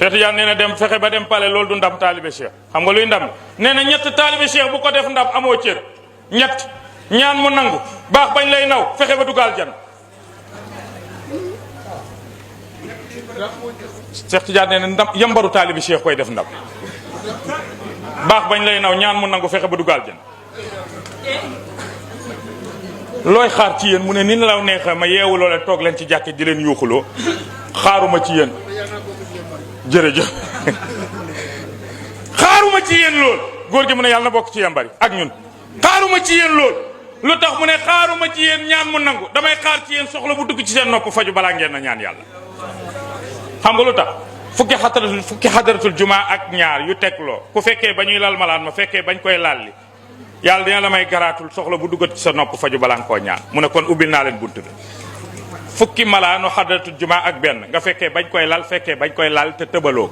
Cheikh Tidiane nee na dem fexe ba dem pale loolu du ndam taalibe Cheikh xam nga luy ndam nee na ñett taalibe Cheikh bu ko def ndam amoo cër ñett ñaan mu nangu baax bañ lay naw fexe ba dugal jan Cheikh Tidiane nee na ndam yambaru taalibe Cheikh koy def ndam baax bañ lay naw ñaan mu nangu fexe ba dugal jan looy xaar ci yéen mu ne ni la neexee ma yeewu loo leen toog leen ci jàkk di leen yuuxuloo xaaruma ci yéen jërëjëf xaaruma ci yéen lool góor gi mu ne yàlla na bokk ci yambari ak ñun xaaruma ci yéen lool lu tax mu ne xaaruma ci yéen ñaan mu nangu damay xaar ci yéen soxla bu dugg ci seen nopp faju balaa ngeen na ñaan yàlla xam nga lu tax fukki xadaratul jumaa ak ñaar yu tegloo ku fekkee ba ñuy lal malaan ma fekkee bañ koy lalli yàlla dina la may garaatul soxla bu duggat ci sa nopp faju balaa nga koo ñaan mu ne kon ubbil naa leen bunt bi fukki malaanu xadaratul jumaa ak benn nga fekkee bañ koy lal fekkee bañ koy lal te tëbaloo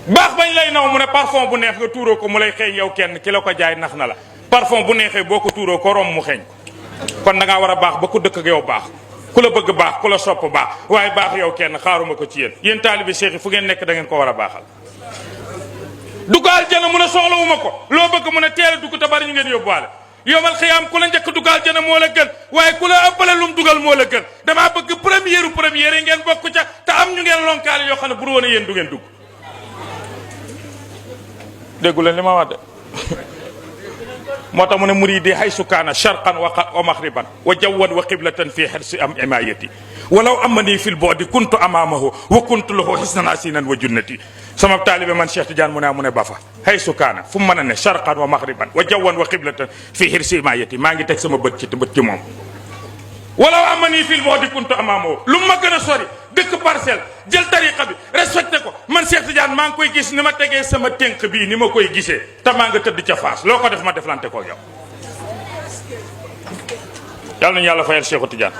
baax bañ lay naw mu ne parfum bu neex nga tuuroo ko mu lay xeeñ yow kenn ki la ko jaay nax na la parfum bu neexee boo ko tuuroo ko rom mu xeeñ ko kon da ngaa war a baax ba ku dëkk ak yow baax ku la bëgg baax ku la sopp baax waaye baax yow kenn xaaruma ko ci yéen taalibi Cheikh yi fu ngeen nekk da ngeen ko war a baaxal dugal jana mu ne soxlawuma ko loo bëgg mu ne teel a dugg te bari ñu ngeen yóbbuwaale yomal xiyaam ku la njëkk dugal jana moo la gën waaye ku la ëppale lum dugal moo la gën damaa bëgg première yi ngeen bokk ca te am ñu ngeen lonkaale yoo xam ne bu woon a yéen du ngeen dugg déggu leen li ma wax de moo tax mu ne muridi haysu kaana sharqan wa maghriban wa jawwan wa qiblatan fi hirsi am imayati walaw amani fil bu'di kuntu amamahu wa kuntu lahu hisnan asinan wa junnati sama taalibe man Cheikh Tidiane mu ne ba fa haysu kaana fu mu mën a ne sharqan wa maghriban wa jawwan wa qiblatan fi hirsi imayati maa ngi teg sama bët ci moom walaw amani fil bu'di kuntu amamahu lu ma gën a sori dëkk parcelle jël tariqa bi respecté ko man Cheikh Tidiane maa ngi koy gis ni ma tegee sama tënk bii ni ma koy gisee te maa nga tëdd ca faas loo ko def ma deflante ko yow yàlla nañu yàlla fayal Cheikh Tidiane